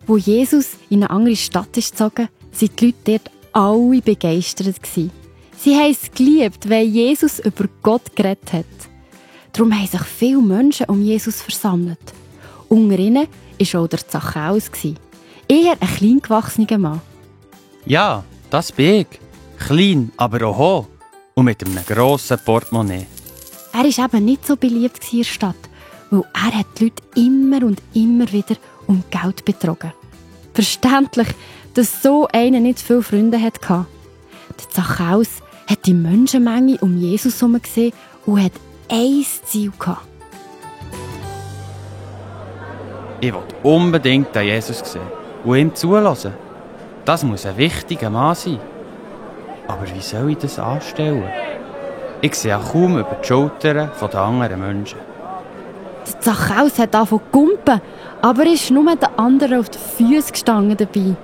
Wo Jesus in eine andere Stadt ist gezogen, waren die Leute dort alle begeistert. Sie haben es geliebt, wenn Jesus über Gott geredet hat. Darum haben sich viele Menschen um Jesus versammelt. Unter ihnen war auch der Zachäus. Eher ein klein gewachsener Mann. Ja, das bin ich. Klein, aber auch hoch. Und mit einem grossen Portemonnaie. Er war eben nicht so beliebt in der Stadt, weil er hat die Leute immer und immer wieder um Geld betrogen. Verständlich, dass so einer nicht viele Freunde hatte. Der Zachäus hat die Menschenmenge um Jesus herum gesehen und hat ein Ziel gehabt. Ich will unbedingt den Jesus sehen und ihm zuhören. Das muss ein wichtiger Mann sein. Aber wie soll ich das anstellen? Ich sehe auch kaum über die Schultern der anderen Menschen. Der Zachäus hat angefangen zu gumpen, aber ist nur den anderen auf die Füße gestanden dabei,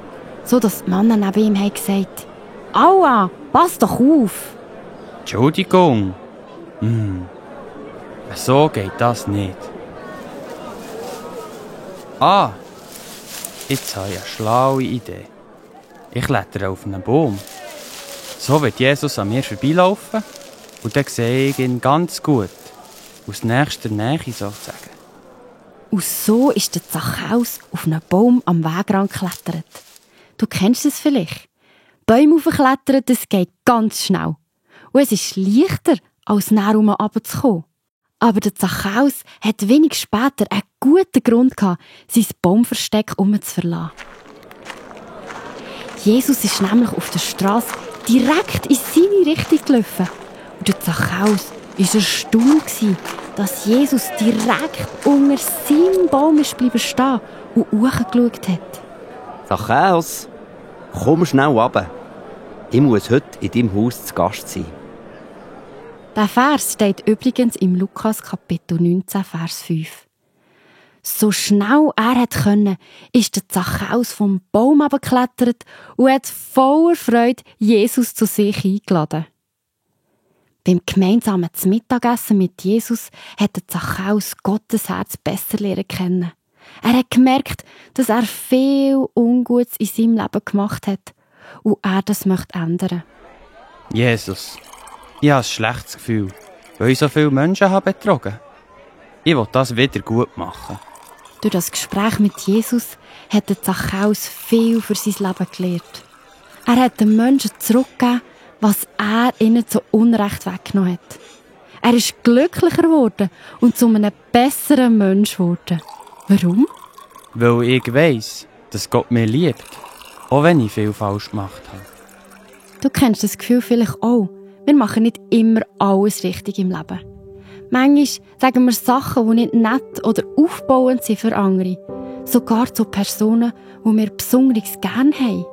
so dass die Männer neben ihm gesagt haben: «Aua, pass doch auf!» Entschuldigung. So geht das nicht. Jetzt habe ich eine schlaue Idee. Ich klettere auf einen Baum. So wird Jesus an mir vorbeilaufen und dann sehe ich ihn ganz gut. Aus nächster Nähe sozusagen. Und so ist der Zachäus auf einen Baum am Wegrand geklettert. Du kennst es vielleicht. Bäume hochklettern, das geht ganz schnell. Und es ist leichter, als näher runterzukommen. Aber der Zachäus hat wenig später einen guten Grund gehabt, sein Baumversteck zu verlassen. Jesus ist nämlich auf der Straße direkt in seine Richtung gelaufen. Und der Zachäus war erstaunt, dass Jesus direkt unter seinem Baum ist bleiben stehen und hochgeschaut hat. Zachäus, komm schnell runter. Ich muss heute in deinem Haus zu Gast sein. Der Vers steht übrigens im Lukas Kapitel 19, Vers 5. So schnell er konnte, ist der Zachäus vom Baum herabgeklettert und hat voller Freude Jesus zu sich eingeladen. Beim gemeinsamen Mittagessen mit Jesus hat der Zachäus Gottes Herz besser lernen kennen. Er hat gemerkt, dass er viel Ungutes in seinem Leben gemacht hat und er das möchte ändern. Jesus, ich habe ein schlechtes Gefühl, weil ich so viele Menschen habe betrogen. Ich will das wieder gut machen. Durch das Gespräch mit Jesus hat der Zachäus viel für sein Leben gelernt. Er hat den Menschen zurückgegeben, was er ihnen zu Unrecht weggenommen hat. Er ist glücklicher geworden und zu einem besseren Mensch geworden. Warum? Weil ich weiss, dass Gott mich liebt, auch wenn ich viel falsch gemacht habe. Du kennst das Gefühl vielleicht auch. Wir machen nicht immer alles richtig im Leben. Manchmal sagen wir Sachen, die nicht nett oder aufbauend sind für andere. Sogar zu Personen, die wir besonders gerne haben.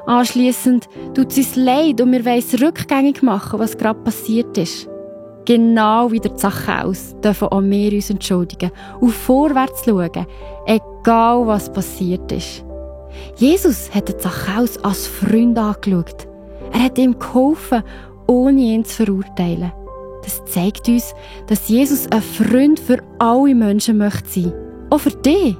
Anschliessend tut es uns leid und wir wollen es rückgängig machen, was gerade passiert ist. Genau wie der Zachäus dürfen auch wir uns entschuldigen und vorwärts schauen, egal was passiert ist. Jesus hat den Zachäus als Freund angeschaut. Er hat ihm geholfen, ohne ihn zu verurteilen. Das zeigt uns, dass Jesus ein Freund für alle Menschen möchte sein. Auch für dich.